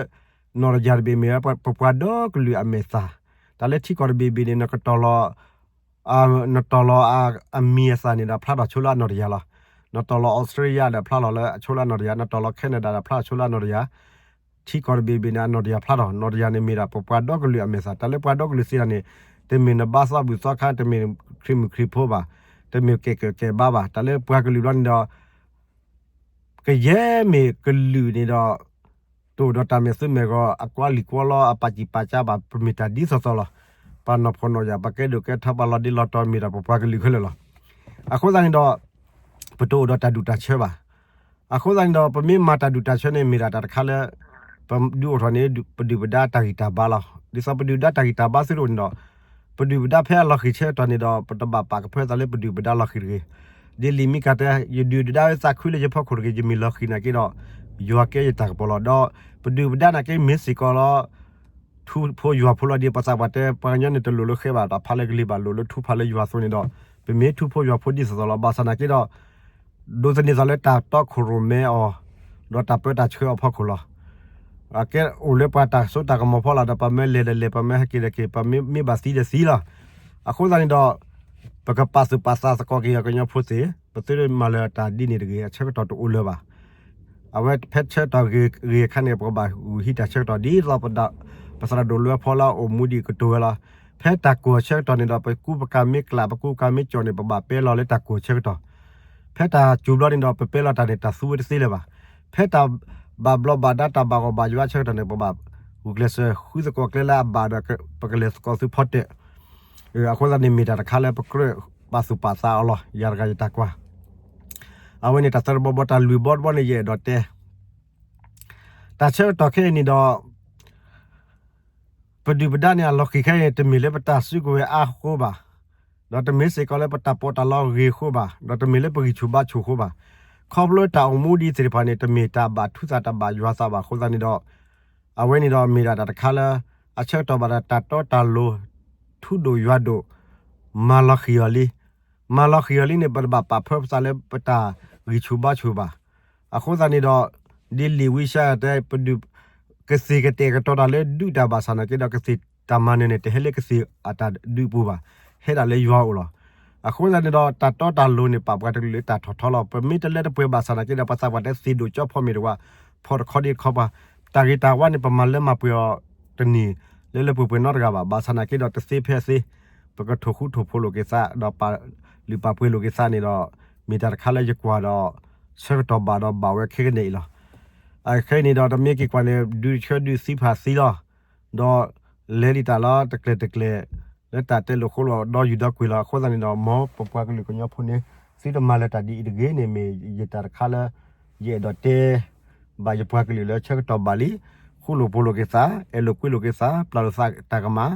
နီၢ်တယၢ်တဘ့ၣ်မ့ၢ်ဝဲ ပပှၤဒီကလုာ်အမဲာ်သၣ်, တၢ်လၢထံကီၢ်တဘ့ၣ်ဘ့ၣ်န့ၣ် နကတီၢ်လီၤ နတီၢ်လီၤအမံၤအသၣ်န့ၣ်ဒီး ဖျါထီၣ်ဆိလၢအနီၢ်တယၢ်လီၤ. နတီၢ်လီၤအီစထြ့လယါဒီး ဖျါထီၣ်လၢအဆိလၢအနီၢ်တယၢ်, နတီၢ်လီၤခဲနဒၤဒီး ဖျါထီၣ်ဆိလၢအနီၢ်တယၢ်, ထံကီၢ်တဘ့ၣ်ဘ့ၣ်န့ၣ် အနီၢ်တယၢ်ဖျါထီၣ်. နီၢ်တယၢ်န့ၣ်မ့ၢ်ဒၣ် ပပှၤဒီကလုာ်အမဲာ်သၣ်, တၢ်လၢပှၤဒီကလုာ်သ့ၣ်တဖၣ်န့ၣ် တမ့ၢ်နဘါသီဘူၣ်သီခါ, တမ့ၢ်ခရံာ်မုၣ်ခရံာ်ဖိဘၣ်, တမ့ၢ်ကဲၣ်ကဲၣ်ကဲၣ်ဘါဘၣ်. တၢ်လၢပှၤကလုာ်ဘျီန့ၣ်ဒီး ကယဲၢ်မ့ၢ်ကလုာ်န့ၣ်ဒီး တအိၣ်ဒီးတၢ်မဲာ်သူမဲာ်ဂီၤ အကွၢ်လံာ်ကွၢ်လီ အပာ်စံာ်ပာ်ဆါဘၣ်, ပမ့ၢ်တၢ်ဒ်သိးသိးလီၤ. ပှၤနီၢ်ဖှီၣ်နီၢ်ယာ် ပှၤကဲဒိၣ်ကဲထီ ပှၤလီၤဒ့လီၤတီၤ မ့ၢ်ဒၣ်ပပှၤကလုာ်ခဲလၢာ်လီၤ. အဃိသတးန့ၣ်ဒီး ပတအိၣ်ဒီးတၢ်ဒူၣ်တၢ်ဆၢဘၣ်. အဃိသတးန့ၣ်ဒီး ပမ့ၢ်မၤတၢ်ဒူၣ်တၢ်ဆၢန့ၣ် မ့ၢ်ဒၣ်တၢ်တခါလၢ ပဒုးအိၣ်ထီၣ်န့ၣ် ပဒုၣ်ပဒါတၢ်ဂံၢ်တၢ်ဘါလီၤ. ဒ်သိးပဒုၣ်ပဒါတၢ်ဂံၢ်တၢ်ဘါသုတအိၣ်န့ၣ်ဒီး ပဒုၣ်ပဒါဖဲအလီၢ်ဃံၤဆၢကတီၢ်န့ၣ်ဒီး ပတဘၣ်ပာ်ကဖၢသးလၢပဒုၣ်ပဒါလီၢ်ဃံၤတဂ့ၤ. ဒ်လံာ်မံကၤတဲ ယဒုၣ်ယဒါဝဲသးခုလၢယဖီခိၣ်တဂ့ၤ, ယမ့ၢ်လီၤဃံၤနာ်က့ဒီး ယွၤကဲယတၢ်ကပီၤလီၤ. ဒီးပဒုၣ်ပဒါနာ်က့ မ့ၢ်စ့ၢ်ကီးလီၤ ထူဖိယွၤဖိလီၤ. ဒ်ပှၤသးပှၢ်တဲ ပှၤကညီန့ၣ် တလိၣ်လၢဃဲဘၣ်တၢ်ဖးလၢကလံၤဘၣ်, လိၣ်လၢထူဖးလၢယွၤအသိးန့ၣ်ဒီး ပမ့ၢ်ထူဖိယွၤဖိဒ်သိးသိးလီၤ. ဘၣ်ဆၣ်နာ်က့ဒီး ဒိးသန့ၤသးလၢတၢ်တီခိၣ်ရိၣ်မဲအီၤ ဒီးတၢ်ပၢတၢ်ဆှၢအဖီခိၣ်လီၤ. အကဲအိၣ်လၢပှၤတၢ်စိတၢ်ကမီၤဖီလာ်ဒီး ပမ့ၢ်လဲၤဒီးလဲၤ, ပမ့ၢ်ဟဲက့ၤဒီးက့ၤ, ပမ့ၢ်မ့ၢ်ဘၣ်သံဒီးသံလီၤ. အဃိသတးန့ၣ်ဒီး ပကပာ်သူၣ်ပာ်သးသကိးက့ၤအီၤကညီဖိသ့ၣ်, ပသုတမၤလၢတၢ်ဒ်န့ၣ်တဂ့ၤ, အဆၢကတီၢ်တအိၣ်လၢၤဘၣ်. အဝဲဖဲဆၢကတီၢ်ဂ့ၤအခါန့ၣ် ပကဘၣ်ဂုာ်ဟံးတၢ်ဆၢကတီၢ် ဒ်သိးပသရၣ်ဒိၣ်လွဲဖီလၢအိၣ်မူဒံးကတိၤဝဲလီၤ. ဖဲတၢ်ကိၢ်ဆၢကတီၢ်န့ၣ်ဒီး ပကူပကၤမ့ၢ်ကျး ပကူပကၤမ့ၢ်ကၠီၣ်န့ၣ် ပဘၣ်ပဲလီၤလၢတၢ်ကိၢ်ဆၢကတီၢ်. ဖဲတၢ်စူၤဘျီန့ၣ်ဒီး ပပဲလီၤတၢ်န့ၣ် တၢ်သူဝဲတသ့လၢၤဘၣ်. ဖဲတၢ်ဘၣ်ဘျီးဘၣ်ဒါ တၢ်ဘၣ်ဂီၢ်ဘၣ်ယွၤဆၢကတီၢ်န့ၣ် ပဘၣ်ဂုာ်ကျဲးစၢးဃုသကိးကျဲလၢအဘၣ်ဒီး ပကလဲၤသကိးသုဖီတၢၣ်. အဃိသတးန့ၣ် မ့ၢ်တၢ်တခါလၢပကြၢးပာ်သူၣ်ပာ်သးအီၤလီၤ. ယၤတဂၤယတၢ်ကွၢ် အဝဲန့ၣ်တၢ်သရၣ်ဘီဘီတၢ်လွံၢ်ဘီတဘီန့ၣ် ယအဲၣ်ဒိးတဲ တၢ်ဆၢကတီၢ်ခဲအံၤန့ၣ်ဒီး ပဒုၣ်ပဒါန့ၣ် အလီၢ်ခံခဲအံၤ တမ့ၢ်လၢပတၢ်စုကဝဲၤအါအဃိဘၣ်, ဒီးတမ့ၢ်စ့ၢ်ကီးလၢပတၢ်ပီးတၢ်လီဂ့ၤအဃိဘၣ်, ဒီးတမ့ၢ်လၢပဂံၢ်ဆူၣ်ဘါဆူၣ်အဃိဘၣ်. ခီဖျိတၢ်အိၣ်မူဒ်သ့ၣ်တဖၣ်န့ၣ် တမ့ၢ်တၢ်ဘၣ်ထူသးတၢ်ဘၣ်ယွၤသးဘၣ်အဃိသတးန့ၣ်ဒီး အဝဲန့ၣ်ဒီးမ့ၢ်ဒၣ်တၢ်တခါလၢ အဆၢကတီၢ်ဘၣ်ဒီးတၢ်တီတၢ်လိၤ ထူဒိၣ်ယွၤဒိၣ် မၤလီၤဃံၤအီၤလံ. မၤလီၤဃံၤအီၤလံန့ၣ် ပတဘၣ်ပာ်ဖၢပသးလၢပတၢ်ဂံၢ်ဆူၣ်ဘါဆူၣ်ဘၣ်. အဃိသတးန့ၣ်ဒီး ဒ်လံာ်ဝံယၡါယၤတဲ ပဒုး ကသ့ၣ်ကတဲာ်ကတီၤတၢ်လၢဒုးတၢ်ဘၣ်ဆၣ်နာ်က့ဒီး ကသ့ၣ်တၢ်မၤနၢၤန့ၣ် တဟဲလၢကသ့ၣ်အတၢ်ဒုးအပူၤဘၣ်, ဟဲဒၣ်လၢယွၤအအိၣ်လီၤ. အဃိသတးန့ၣ်ဒီး တၢ်တီတၢ်လိၤန့ၣ် ပာ်ပှၤတကလုာ်လၢတၢ်ထီၣ်ထီလီၤ. ပမ့ၢ်တလၢတပှဲၤဘၣ်ဆၣ်နာ်က့ဒီး ပှၤသးပှၢ်တဲသ့ၣ်ဒိၣ်ကၠီဖီမ့ၢ်တဝါ ဖီၣ်တခီဒ့တခီပှၤ, တၢ်ဂ့ၤတၢ်ဝါန့ၣ် ပမၤလၢမၤပှဲၤအီၤတန့ၢ်လၢလၢပှဲၤပှဲၤနီတဂၤဘၣ်. ဘၣ်ဆၣ်နာ်က့ဒီး တသ့ဖဲအသ့ ပကထိၣ်ဃူထိၣ်ဖိးလိာ်က့ၤသး ဒီးပာ်လုၢ်ပာ်ပှ့ၤလိာ်က့ၤသးန့ၣ်ဒီး မ့ၢ်တၢ်တခါလၢယကွၢ်ဒီး ဆၢကတီၢ်ဘၣ်ဒီးဘၣ်ဝဲခဲကနံၣ်အံၤလီၤ. အခဲအံၤန့ၣ်ဒီး တမ့ၢ်က့ၤကွၢ်န့ၣ် ဒုးဆၢဒုးသံဖးသံလီၤ. ဒီးလဲၤလံတၢ်လီၤတကျဲၤတကျဲၤ လၢတၢ်တဲလိာ်ဃိလိာ်ဒီးယူၢ်ဒီးကွံာ်လီၤ. အဃိသတးန့ၣ်ဒီး မ်ပပှၤကလုာ်ကညီဖိန့ၣ် သုတမၤလၢတၢ်ဒ်အံၤတဂ့ၤန့ၣ် မ့ၢ်ယတၢ်တခါလၢ ယအဲၣ်ဒိးတဲ ဘၣ်ယပှၤကလုာ်လၢဆၢကတီၢ်ဘၣ်လံ, ဃူလိာ်ဖိးလိာ်က့ၤသး, အဲၣ်လိာ်ကွံလိာ်က့ၤသး, ပျၢ်လိာ်သးတၢ်ကမၣ်,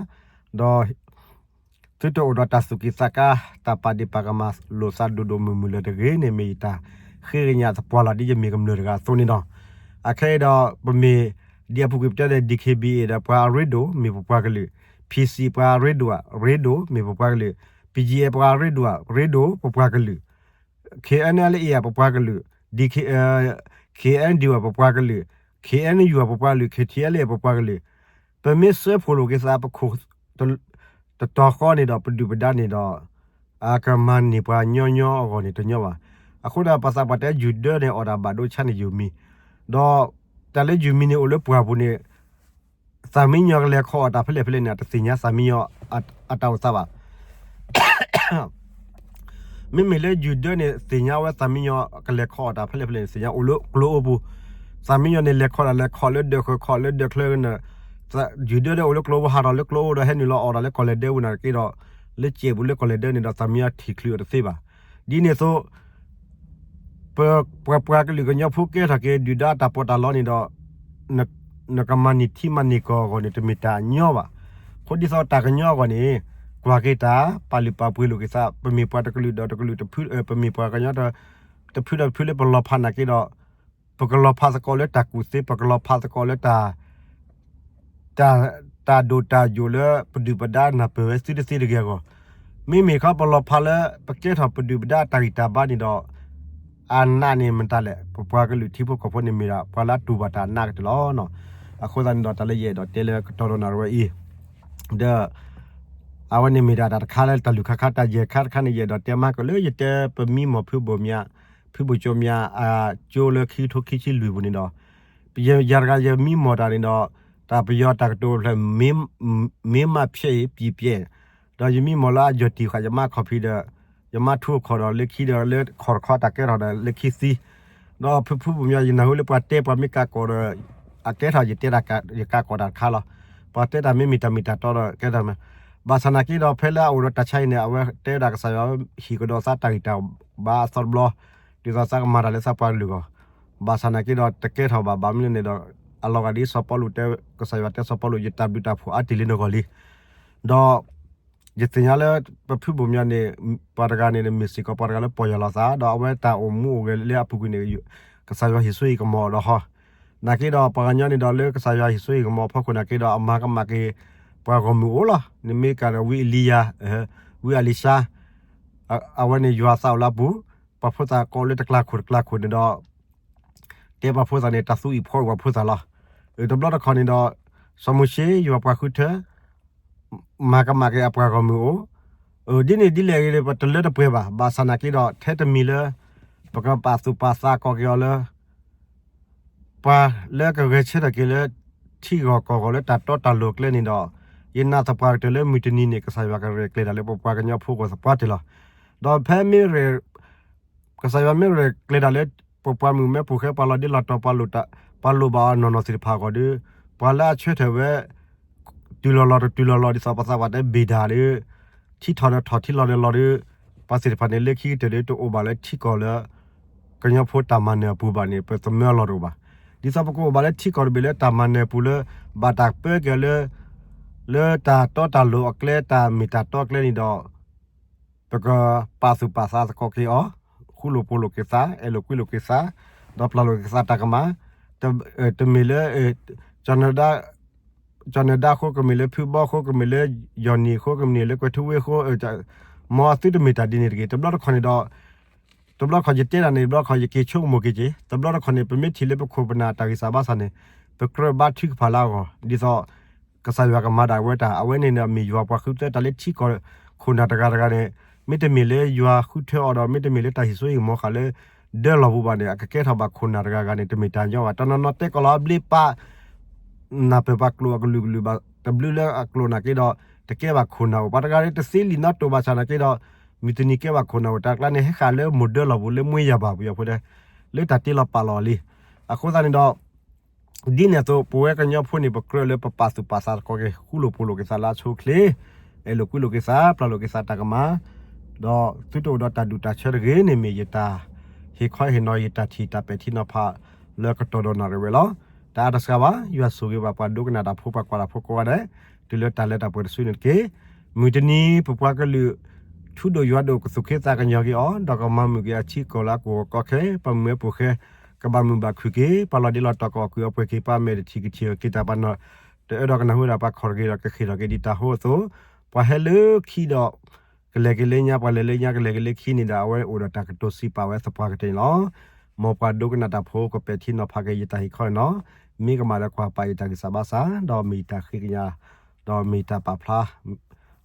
ဒီး သုတအိၣ်ဒီးတၢ်သူၣ်ကံၢ်သးကါ, တၢ်ပာ်ဒ့ၣ်ပာ်ကမၣ်လိာ်သးဒိၣ်ဒိၣ်မုၢ်မုၢ်လၢၤတဂ့ၤန့ၣ် မ့ၢ်ယတၢ်ဃ့ကညးသပှၢ်လီၤ ဒ်ယမ့ၢ်ကမျၢၢ်တဂၤအသိးန့ၣ်လီၤ. အခဲအံၤဒီး ပမ့ၢ်ဒ်အပူၤကွံာ်ပတဲဒီး DKBA ဒီးပှၤအရ့ဒိၣ် မ့ၢ်ပပှၤကလုာ်, PC ပှၤအရ့ဒိၣ် ရ့ဒိၣ် မ့ၢ်ပပှၤကလုာ်, ပယီၤပှၤရ့ဒိၣ် ရ့ဒိၣ် ပပှၤကလုာ်, ခ့ၣ်အဲၣ်လ့ၣ်အ့ၣ် ပပှၤကလုာ်, ဒ်ခ့ၣ်အဲၣ်ဒုး ပပှၤကလုာ်, ခ့ၣ်အဲၣ်ယူၢ် ပပှၤကလုာ်, ခ့ၣ်ထံအဲၣ်လ့ၣ် ပပှၤကလုာ်, ပမ့ၢ်စၢဖှိၣ်လိာ်က့ၤသး ပခိၣ်တတီၤဃီန့ၣ်ဒီး ပဒုၣ်ပဒါန့ၣ်ဒီး အကမၤန့ၢ်ပှၤညီညီအဂီၢ်န့ၣ်တညီဘၣ်. အဃိဒီး ပှၤသးပှၢ်တဲ ယူၢ်ဒၢန့ၣ် အိၣ်ဒၣ်ဘၣ်ဒိဆါန့ၣ် ယူၢ်မံၤ, ဒီးတၢ်လၢယူၢ်မံၤန့ၣ် အိၣ်လၢပှၢ်ပူၤန့ၣ် သးမံညီကလဲၤခီအီၣ်တၢ်ဖဲလဲၣ်ဖဲလဲၣ်န့ၣ် အတသ့ၣ်ညါသးမံညီအတၢ်အိၣ်သးဘၣ်. မ့မ့ၢ်လၢယူၢ်ဒၢန့ၣ် သ့ၣ်ညါဝဲသးမံညီကလဲၤခီအီၣ်တၢ်ဖဲလဲၣ်ဖဲလဲၣ်န့ၣ် သ့ၣ်ညါအိၣ်လၢကျိအိပူၤ, သးမံညီန့ၣ် လဲၤခီတၢ်လဲၤခီလၢဒၢးဃၢၤ ခီလၢဒၢးချၢန့ၣ်, ယူၢ်ဒၢဒီးအိၣ်လၢကျိပူၤ ဟးထီၣ်လၢကျိအိၣ်ဒီး ဟဲနုာ်လီၤအီၣ်တၢ်လၢကီၢ်လဲၤဒၢပူၤန့ၣ်က့ဒီး လၢစဲးပူၤလၢကီၢ်လဲၤဒၢန့ၣ်ဒီး သးမံညီထံၣ်ချုးအီၤတသ့ဘၣ်. ဒ်န့ၣ်အသိး ပပှၤကလုာ်ကညီဖိကဲထီၣ်က့ၤ ဒုၣ်ဒါတၢ်ပီးတၢ်လီန့ၣ်ဒီး နကမၤန့ၢ်ထံမၤန့ၢ်ကီၢ်အဂီၢ်န့ၣ် တမ့ၢ်တၢ်ညီဘၣ်. အဃိဒ်သိးတၢ်ကညီအဂီၢ်န့ၣ် ကွၢ်က့ၤတၢ် ပာ်လုၢ်ပာ်ပှ့ၤလိာ်က့ၤသး ပမ့ၢ်ပှၤတကလုာ်ဒီးတကလုာ် ပမ့ၢ်ပှၤကညီ တဖုဒီးတဖုလၢပလီၤဖးနာ်က့ဒီး ပကလီၤဖးသကိးလၢတၢ်ကူၣ်သ့ ပကလီၤဖးသကိးလၢ တၢ်ဒိၣ်တၢ်ယိာ်လၢပဒုၣ်ပဒါနၢ်ပၢၢ်ဝဲသုတသ့တဂ့ၤအဂီၢ်, မ့မ့ၢ်ခီပလီၤဖးလၢ ပကဲထီၣ်ပဒုၣ်ပဒါအတၢ်ဂံၢ်တၢ်ဘါန့ၣ်ဒီး အနးန့ၣ်မတၤလဲၣ် ပပှၤကလုာ်ထံဖိကီၢ်ဖိန့ၣ်မ့ၢ်ဒၣ် ပှၤလၢအတူၢ်ဘၣ်တၢ်အနးကတၢၢ်လီၤ. အဃိသတးန့ၣ်ဒီး တၢ်လၢယအဲၣ်ဒိးတဲလၢကတီၢ်ဒီးနၣ်ရံၣ်ဝဲအံၤ ဒီး အဝဲန့ၣ်မ့ၢ်ဒၣ်တၢ်တခါလၢတၢ်လုၢ်ခါခါတၢ်ယဲၢ်ခါတခါန့ၣ် ယအဲၣ်ဒိးတဲမးကလၢယတဲပမံမီၢ်ဖုဘိၣ်မၠး ဖုဘိၣ်ကၠိမၠး အကၠိလၢခံကထိခံဆံလွံၢ်ပူၤန့ၣ်ဒီး ယၤတဂၤယမံမီၢ်တၢ်န့ၣ်ဒီး တၢ်ပယီၤတၢ်ကတိၤဖျဲၣ် မ့ၢ်မးဖျဲးအံၤ ပံၤပျဲၢ် ဒီးယမံမီၢ်လၢအယီၢ်တံၢ်ဃာ် ယမါခီၣ်ဖံးဒီး ယမါထူအခီၣ်ဒီးလၢခံဒီးလၢခီၣ်တခီတၢ်ကဲထီၣ်ဒီးလၢခံသံ ဒီးဖုဖုဘိၣ်မၠး ယနၢ်ဟူလၢပှၤတဲပှၤမ့ၢ်ကးကီးဒီး အကဲထီၣ်ယတဲတၢ်ယကးကီးတၢ်တခါလီၤ. ပှၤတဲတၢ်မ့ၢ်မ့ၢ်တၢ်မ့ၢ်တၢ်တီဒီးကဲထီၣ်မး. ဘၣ်ဆၣ်နာ်က့ဒီးဖဲလၢအအိၣ်ဒီးတၢ်ဆါအံၤန့ၣ် အဝဲတဲဝဲဒၣ်ကစၢ်ယွၤဟ့ၣ်ကဒီးသးတၢ်ဂံၢ်တၢ်ဘါအသီတဘျီ ဒ်သိးသးကမၤတၢ်လၢသးပှၤကလုာ်အဂီၢ် ဘၣ်ဆၣ်နာ်က့ဒီးတကဲထီၣ်ဘၣ် ဘၣ်မနုၤလဲၣ်န့ၣ်ဒီး အလီၤဂာ်ဒ်စီၤပီလူးတဲ ကစၢ်ယွၤတဲစီၤပီလူး ယတၢ်ဘျုးတၢ်ဖှိၣ်အါတ့ၢ်လံနဂီၢ်လံ ဒီး ယသ့ၣ်ညါလၢ ပဖုဘိၣ်မၠးန့ၣ် ပှၤတဂၤန့ၣ် မ့ၢ်စ့ၢ်ကီးပှၤတဂၤလၢပီၢ်ယၢ်လီၤသး ဒီးအဝဲတၢ်အိၣ်မူအိၣ်ဂဲၤလၢအပူၤကွံာ်န့ၣ် ကစၢ်ယွၤဟ့ၣ်စိဟ့ၣ်ကမီၤဒီးဟီ နာ်က့ဒီးပှၤကညီန့ၣ်ဒီးလၢကစၢ်ယွၤဟ့ၣ်စိဟ့ၣ်ကမီၤအဖီခိၣ်နာ်က့ဒီး အမၤကမၣ်က့ၤ ပှၤဂီၢ်မုၢ်အိၣ်လီၤ. နမ့ၢ်ကးဒီးဝံအလံယၤ ဝံအလံၡါ အဝဲန့ၣ်ယွၤသးအိၣ်လၢအပူၤ ပှၤဖိသၣ်ကိးလၢတကျါခိၣ်တကျါခိၣ်န့ၣ်ဒီး တဲပှၤဖိသၣ်န့ၣ် တၢ်သူအံၣ်ဖီအံၣ်ပှၤဖိသၣ်လီၤ. တဘျီတခီၣ်န့ၣ်ဒီး စီၤမိၤၡ့ ယွၤပှၤဃုထၢ မၤကမၣ်က့ၤအပှၤဂီၢ်မုၢ်အိၣ် ဒ်န့ၣ်ဒ်လဲၣ်ဂ့ၤ ပတလၢတပှဲၤဘၣ်. ဘၣ်ဆၣ်နာ်က့ဒီး ထဲတမံၤလၢ ပကပာ်သူၣ်ပာ်သးကီးက့ၤအီၤလၢ ပှၤလၢကဂဲၤဆၢထၢၣ်က့ၤလၢ ထံဂီၢ်ကီၢ်ဂီၢ်လၢတၢ်တီတၢ်လိၤအကျဲန့ၣ်ဒီး ယနာ်သပှၢ်ကတၢၢ်လၢမုၢ်တနံၤန့ၣ် ကစၢ်ယွၤကရဲၣ်ကျဲၤတၢ်လၢပပှၤကညီဖိအဂီၢ်သပှၢ်တ့ၢ်လီၤ. ဒီးဖဲမ့ၢ် ကစၢ်ယွၤမ့ၢ်ရဲၣ်ကျဲၤတၢ်လၢ ပပှၤမုၣ်မဲဖိဃဲ ပှၤလီၤဒ့လီၤတီၤ ပှၤလိၣ်ဘၣ်အီၤနီၢ်နီၢ်သ့ၣ်တဖၣ်အဂီၢ်ဒီး ပှၤလၢအဆၢထၢၣ်ဝဲ တုၤလီၤလီၤတတုၤလီၤလီၤ ဒ်သိးပသးပှၢ်တဲဘ့ၣ်ဒၣ်ဒီး ထံထီၣ်ဒီးထီၣ်ထံလီၤဒီးလီၤဒီး ပှၤသ့ၣ်တဖၣ်န့ၣ် လၢခံကတၢၢ်ဒီး တအိၣ်ဘၣ်လၢထံကီၢ်လၢ ကညီဖိတၢ်မၤနၢၤအပူၤဘၣ်န့ၣ် ပသမၢလီၤတအိၣ်ဘၣ်. ဒ်သိးပကအိၣ်ဘၣ်လၢထံကီၢ်တဘ့ၣ်လၢတၢ်မၤနၢၤအပူၤလၢ ဘၣ်တၢ်ပၢက့ၤအီၤလၢ လၢတၢ်တီတၢ်လိၤအကျဲ တၢ်မ့ၢ်တၢ်တီအကျဲန့ၣ်ဒီး ပကပာ်သူၣ်ပာ်သးသကိးက့ၤအီၤ, ဃူလိာ်ဖိးလိာ်က့ၤသး, အဲၣ်လိာ်ကွံလိာ်က့ၤသး, ဒီးပျၢ်လိာ်က့ၤသးတၢ်ကမၣ်, တမ့ၢ်လၢ ကၠီၤနၢၤဒါအဃိ, ကမ့ၢ်လၢဖုဘီအဃိ, ကမ့ၢ်လၢယီၢ်နံၣ်အဃိ, ကမ့ၢ်လၢကွဲၤထူဝ့အဃိ, မ်အသုတမ့ၢ်တၢ်ဒ်န့ၣ်တဂ့ၤ. တဘျီတခီၣ်န့ၣ်ဒီး တဘျီတခီၣ်ယတဲတၢ်န့ၣ် တဘျီတခီၣ် ယက့ၤဆိကမိၣ်က့ၤက့ၤ, တဘျီတခီၣ်န့ၣ် ပမ့ၢ်ထံၣ်လၢပခိၣ်ပနၢ်တၢ်ဂံၢ်စၢ်ဘါစၢ်န့ၣ် ပကြၢးဘါထုကဖၣ်လၢအဂီၢ် ဒ်သိး ကစၢ်ယွၤကမၤဒၣ်ဝဲတၢ်, အဝဲန့ၣ်ဒီးမ့ၢ်ယွၤပှၤဃုထၢတၢ်လၢထံကီၢ် ခိၣ်နၢ်တဂၤတဂၤန့ၣ်, မ့တမ့ၢ်လၢယွၤဃုထၢအီၤဒီး မ့တမ့ၢ်လၢတၢ်ဟ့ၣ်စိဟ့ၣ်ကမီၤဃာ်လၢ ဒၢလီၢ်ပူၤဘၣ်န့ၣ် အကကဲထီၣ်ဘၣ်ခိၣ်နၢ်တဂၤဂၤန့ၣ် တမ့ၢ်တၢ်ညီဘၣ်. တနီၤနီၤတဲကီးလီၤအဘျ့ပာ် နၢ်ပၢၢ်ပှၤကျိာ်အကလုာ်ကလုာ်ဘၣ်, တဘျုးလၢအကျိာ်နာ်က့ဒီး တကဲဘၣ်ခိၣ်နၢ်အိၣ်, ပှၤတဂၤတသ့လံာ်နီတတိၢ်ဘၣ်ဆၣ်နာ်က့ဒီး မုၢ်တနံၤကဲဘၣ်ခိၣ်နၢ်အိၣ်, တၢ်ကျါန့ၣ် ဟဲဃာ်လၢမိၢ်ဒၢလီၢ်ပူၤလၢမွေးရာပါ ပယီၤဖိတဲ, လၢတၢ်တ့လီၤပာ်လီၤလံ. အဃိသတးန့ၣ်ဒီး ဒ်န့ၣ်အသိး ပဝဲကညီဖိန့ၣ် ပကြၢးလၢပပာ်သူၣ်ပာ်သးသကိးက့ၤ ဃူလိာ်ဖိးလိာ်က့ၤသးလၢအဆိအချ့, အဲၣ်လိာ်ကွံလိာ်က့ၤသး ပျၢ်လိာ်က့ၤသးတၢ်ကမၣ်, ဒီးသုတအိၣ်ဒီးတၢ်ဒူၣ်တၢ်ဆၢတဂ့ၤန့ၣ် မ့ၢ်ယတၢ်ဟ့ၣ်ခီဟ့ၣ်နီၤ ယတၢ်ထံၣ်တၢ်ပဲာ်ထံနီၤဖးလၢကတီၢ်ဒီးနၣ်ရံၣ်ဝဲလီၤ. တၢ်အါတစှၤဘၣ်, ယွၤဆိၣ်ဂ့ၤဘၣ်ပှၤဒိကနၣ်တၢ်ဖိ ပှၤကွၢ်တၢ်ဖိကိးဂၤဒဲး တုၤလၢတၢ်လၢတၢ်ပှဲၤတစုန့ၣ်တက့ၢ်. မုၢ်တနံၤ ပပှၤကလုာ် ထူဒိၣ်ယွၤဒိၣ် ကသူၣ်ခ့သးကညီၤက့ၤအီၤ ဒီးကမၤမုာ်က့ၤအထံကီၢ်လၢအကဝီၤကီခဲ ပှၤမုၢ်မဲဖိဃဲ ကဘၣ်မုာ်ဘၣ်ခုၣ်က့ၤ ပှၤလီၤဒ့လီၤတီၤကအီၣ်ကုၢ်အီပှဲၤက့ၤ ပှၤမဲာ်တထံၣ်ကထံၣ်အီၤက့ၤ တၢ်ပှၤနီၢ်တအၢဒီးကနၢ်ဟူဝဲဒၣ်ပှၤခီၣ်တဂ့ၤဒီးကဃ့ၢ်ထီၣ်က့ၤဒံးတၢ်ဟိအသိး ပှၤဟဲလၢခံဒီး က ကလဲၤက့ၤလၢညါ ပှၤလဲၤလၢညါ ကလဲၤက့ၤလၢခံန့ၣ်ဒီး အဝဲအိၣ်ဒီးတၢ်ကတိၤစံးပာ်ဝဲသပှၢ်ကတၢၢ်န့ၣ်လီၤ. မ်ပှၤဒိကနၣ်တၢ်ဖိကပဲာ်ထံနီၤဖးက့ၤယတၢ်ဟ့ၣ်ခီန့ၣ်လီၤ. မ့ၢ်ကမၣ်ဒီးကွၢ်ပာ်ယတၢ်ဂံၢ်စၢ်ဘါစၢ် ဒီးမ့ၢ်တၢ်ဃ့ကညး ဒီးမ့ၢ်တၢ်ပာ်ဖျါ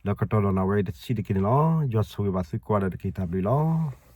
လၢကတီၢ်ဒီးန့ၣ်ဝဲတဆံးတက့ၢ်န့ၣ်လီၤ. ယွၤဆိၣ်ဂ့ၤဘၣ်သုကိးဂၤဒဲးတက့ၢ် တၢ်ဘျုးလီၤ.